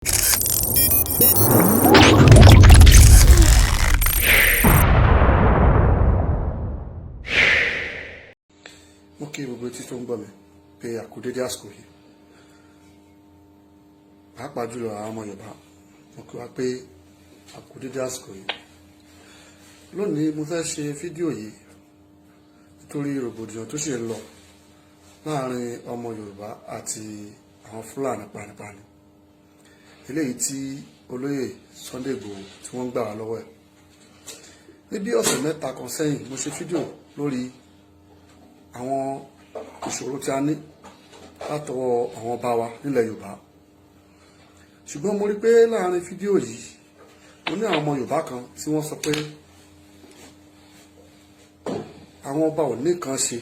Mo kí gbogbo etí tó ń gbọ́ mi pé a kú dédé àsìkò yìí, pàápàá jùlọ àwọn ọmọ Yorùbá. Mo kí wa pé a kú dédé àsìkò yìí. Lónìí, mo fẹ́ ṣe fídíò yìí nítorí rògbòdìyàn tó ṣe ń lọ láàrin ọmọ Yorùbá àti àwọn Fúlàní panipani, eléyìí tí olóyè Sunday Igboho tí wọ́n ń gbà wá lọ́wọ́ ẹ̀. Ní bí ọ̀sẹ̀ 3 kan sẹ́yìn, mo ṣe fídíò lórí àwọn ìṣòro tí a ní látọwọ́ àwọn ọba wa nílẹ̀ Yorùbá. Ṣùgbọ́n mo rí pé láàrin fídíò yìí, mo ní àwọn ọmọ Yorùbá kan tí wọ́n sọ pé àwọn ọba ò ní kan ṣe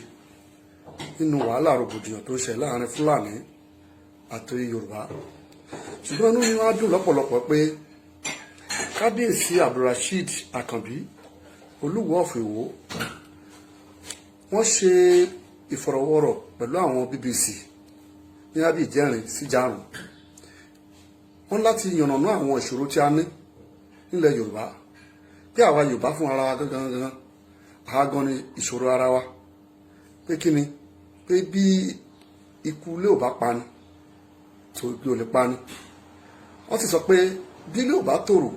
nínú wàhálà rògbòdìyàn tó ń ṣe láàrin Fúlàní àti Yorùbá. Ṣùgbọ́n inú mi wá dùn lọ́pọ̀lọpọ̀ pé Kábíyèsí Abdulrasheed Àkànbí, Olúwo of Ìwó, wọ́n ṣe ìfọ̀rọ̀wọ́rọ̀ pẹ̀lú àwọn BBC ní àbí ìjẹrin sí jarun. Wọ́n láti yànnàná àwọn ìṣòro tí a ní nílẹ̀ Yorùbá, bí àwa Yorùbá fún ara wa gangan gangan, àwa gan ni ìṣòro ara wa, pé kí ni pé bí ikú ilé ò bá pani tó gbé ò lè pani. Wọ́n sì sọ pé bí ilé ò bá tòrò,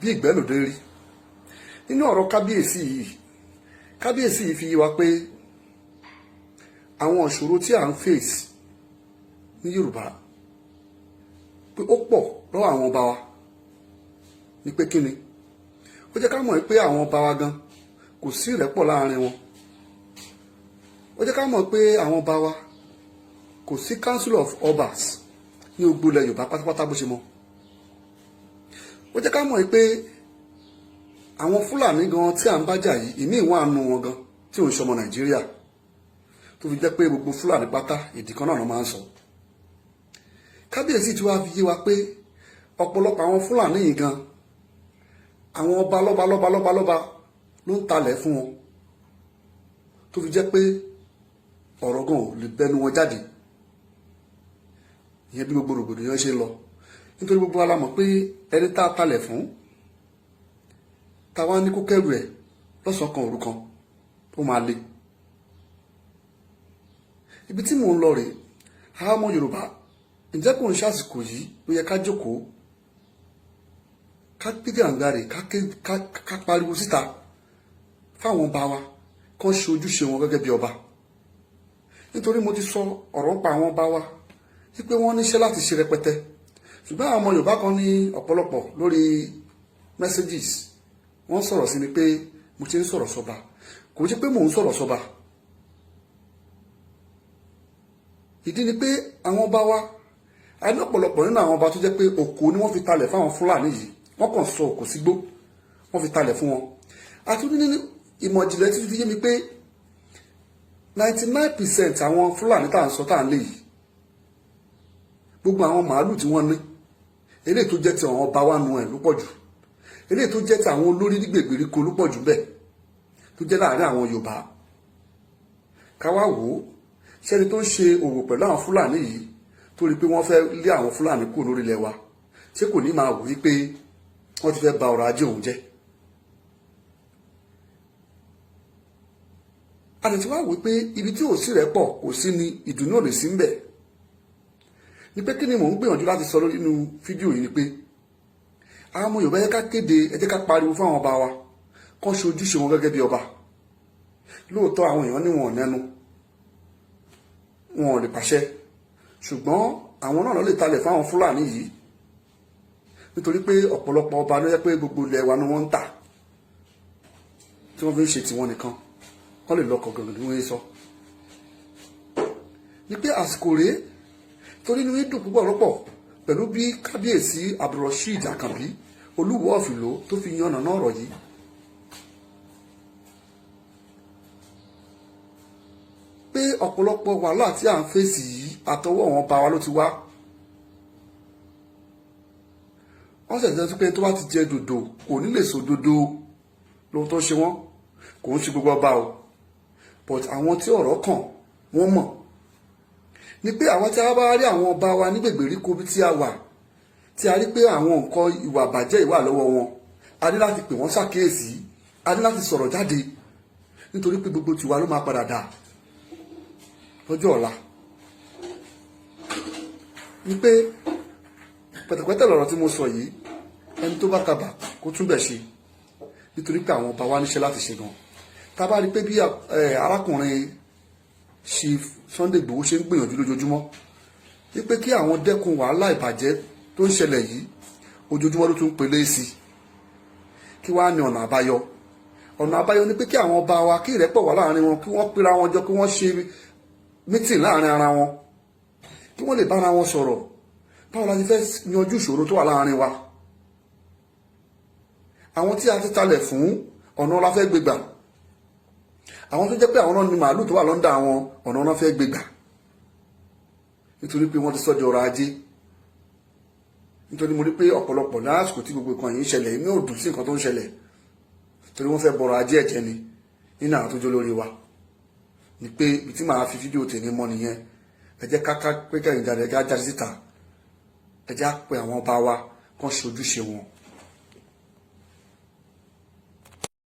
bí ìgbẹ́ lòdì rí. Nínú ọ̀rọ̀ kábíyèsí yìí, kábíyèsí yìí fi yé wa pé àwọn ìṣòro tí à ń face ní Yorùbá, pé ó pọ̀ lọ́wọ́ àwọn ọba wa ní. Pé kí ni ó jẹ́ ká mọ̀ pé àwọn ọba wa gan, kò sí ìrẹ́pọ̀ láàrin wọn. Ó jẹ́ ká mọ̀ pé àwọn ọba wa, kò sí Council of Obas ní gbogbo ilẹ̀ Yorùbá pátápátá bó ṣe mọ́. Ó jẹ́ ká mọ̀ pé àwọn Fúlàní gan tí à ń bájà yìí, ìmí ìwọ̀n àánú wọn gan tí ò ń ṣọmọ Nàìjíríà, tó fi jẹ́ pé gbogbo Fúlàní pátá, èdè kan náà ló máa ń sọ. Kábíyèsí tí wàá fi yé wa pé ọ̀pọ̀lọpọ̀ àwọn Fúlàní yìí gan, àwọn ọba lọ́ba lọ́ba lọ́ba lọ́ba ló ń talẹ̀ fún wọn, tó fi jẹ́ pé ọ̀rọ̀ gan ò lè bẹnu wọn jáde. Ìyẹn bí gbogbo rògbòdìyàn ṣe ń lọ, nítorí gbogbo wa la mọ̀ pé ẹni tá a talẹ̀ fún, táwa ní kó kẹ́rù ẹ̀ lọ́sàn-án kan òru kan, ó máa le. Ibi tí mò ń lọ rèé. Àwọn ọmọ Yorùbá, ǹjẹ́ kò ń ṣàsìkò yìí ló yẹ ká jókòó, ká gbé gàǹgàrè, ká pariwo síta fáwọn ọba wa kán ṣe ojúṣe wọn gẹ́gẹ́ bí ọba? Nítorí mo ti sọ ọ̀rọ̀ ń pa àwọn ọba wa wípé wọ́n níṣẹ́ láti ṣe rẹpẹtẹ. Ṣùgbọ́n àwọn ọmọ Yorùbá kan ní ọ̀pọ̀lọpọ̀ lórí messages, wọ́n sọ̀rọ̀ sí mi pé mo ti ń sọ̀rọ̀ sọba. Kò ṣe pé mò ń sọ̀rọ̀ sọba. Ìdí ni pé àwọn ọba wa, a ní ọ̀pọ̀lọpọ̀ nínú àwọn ọba tó jẹ́ pé òkò ni wọ́n fi talẹ̀ fáwọn Fúlàní yìí. Wọ́n kàn sọ òkò sígbó, wọ́n fi talẹ̀ fún wọn. Àti ní ìmọ̀ ìjìnlẹ̀ títí fi yé mi pé 99% àwọn Fúlàní tá à ń sọ tá à ń lé yìí, gbogbo àwọn màálù tí wọ́n ní, eléyìí tó jẹ́ ti àwọn ọba wa nu ẹ̀ ló pọ̀ jù, eléyìí tó jẹ́ ti àwọn olórí nígbègbèríko ló pọ̀ jù bẹ́ẹ̀, tó jẹ́ láàrin àwọn Yorùbá. Káwá wò ó, ṣẹ́ni tó ń ṣe òwò pẹ̀lú àwọn Fúlàní yìí, tó rí pé wọ́n fẹ́ lé àwọn Fúlàní kúrò lórí ilẹ̀ wa, ṣé kò ní máa wò wípé wọ́n ti fẹ́ ba ọrọ̀ ajé òun jẹ́? A lè ti wá wò pé ibi tí ò sí rẹ̀ pọ̀ kò sí ni ìdùnnú ò lè sí ń bẹ̀. Ni pé kí ni mò ń gbìyànjú láti sọ lórí inú fídíò yìí ni pé àwọn ọmọ Yorùbá, yẹ ká kéde, ẹ jẹ́ ká pariwo fún àwọn ọba wa kán ṣe ojúṣe wọn gẹ́gẹ́ bí ọba. Lóòótọ́, àwọn èèyàn ní wọn ò nẹnu, wọn ò lè pàṣẹ, ṣùgbọ́n àwọn náà lè talẹ̀ fáwọn Fúlàní yìí, nítorí pé ọ̀pọ̀lọpọ̀ ọba ló yẹ pé gbogbo ilẹ̀ wa ni wọ́n ń tà, tí wọ́n fi ń ṣe tiwọn nìkan, wọ́n lè lọkọ̀ gangan ni wọ́n sọ ní pé àsìkò rèé. Torí inú dùn púpọ̀ lọ́pọ̀ pẹ̀lú bí Kábíyèsí Abdulrasheed Àkànbí, Olúwo of Ìló, tó fi yan ọ̀nà ọ̀rọ̀ yìí. Pé ọ̀pọ̀lọpọ̀ wàhálà tí à ń fèsì yìí, àtọwọ́ àwọn ọba wa ló ti wá. Wọ́n ṣẹ̀ṣẹ̀ sọ pé tó bá ti jẹ dòdò, kò ní lè sọ dòdò lóhun tó ṣe wọ́n. Kò ń ṣe gbogbo ọba o, but àwọn tí ọ̀rọ̀ kàn, wọ́n mọ̀. Ni pé àwọn tí a bá rí àwọn ọba wa ní gbègbèríko bí tí a wà, tí a rí pé àwọn nǹkan ìwà bàjẹ́ ìwà lọ́wọ́ wọn, a ní láti pè wọ́n ṣàkíyèsí, a ní láti sọ̀rọ̀ jáde, nítorí pé gbogbo tiwa ló máa padà dà lọ́jọ́ ọ̀la. Ni pé pẹ̀tẹ̀pẹ̀tẹ̀ lọ̀rọ̀ tí mo sọ yìí, ẹni tó bá tabà kó túnbẹ̀ ṣe, nítorí pé àwọn ọba wa níṣẹ́ láti ṣe gan. Tá a bá rí pé bí arákùnrin Chief Sunday Igboho ṣe ń gbìyànjú lójoojúmọ́ wípé kí àwọn dẹ́kun wàhálà ìbàjẹ́ tó ń ṣẹlẹ̀ yìí, ojoojúmọ́ ló tún pelé sí i. Kí wàá ní ọ̀nà àbáyọ? Ọ̀nà àbáyọ ni pé kí àwọn ọba wa, kí ìrẹ́pọ̀ wà láàrin wọn, kí wọ́n pera wọn jọ, kí wọ́n ṣe meeting láàrin ara wọn, kí wọ́n lè bára wọn sọ̀rọ̀, báwo la ti fẹ́ yanjú ìṣòro tó wà láàrin wa, àwọn tí a ti talẹ̀ fún, ọ̀nà la fẹ́ gbégbà, àwọn tó jẹ́ pé àwọn náà ní màálù tó wà lọ́ndà àwọn, ọ̀nà náà fẹ́ gbégbà, nítorí pé wọ́n ti sọ́ di ọrọ̀ ajé. Nítorí mo rí pé ọ̀pọ̀lọpọ̀ lásìkò tí gbogbo nǹkan yìí ń ṣẹlẹ̀, inú ò dùn sí nǹkan tó ń ṣẹlẹ̀, torí wọ́n fẹ́ bọ̀rọ̀ ajé ẹ̀jẹ̀ ni nínú àwọn tó jó lórí wa. Ni pé ibi tí màá fi fídíò tèmi mọ́ nìyẹn. Ẹ jẹ́ ká pé kẹ́yìn jáde, ẹ jẹ́ á jáde síta, ẹ jẹ́ á pe àwọn ọba wa kán ṣe ojúṣe wọn.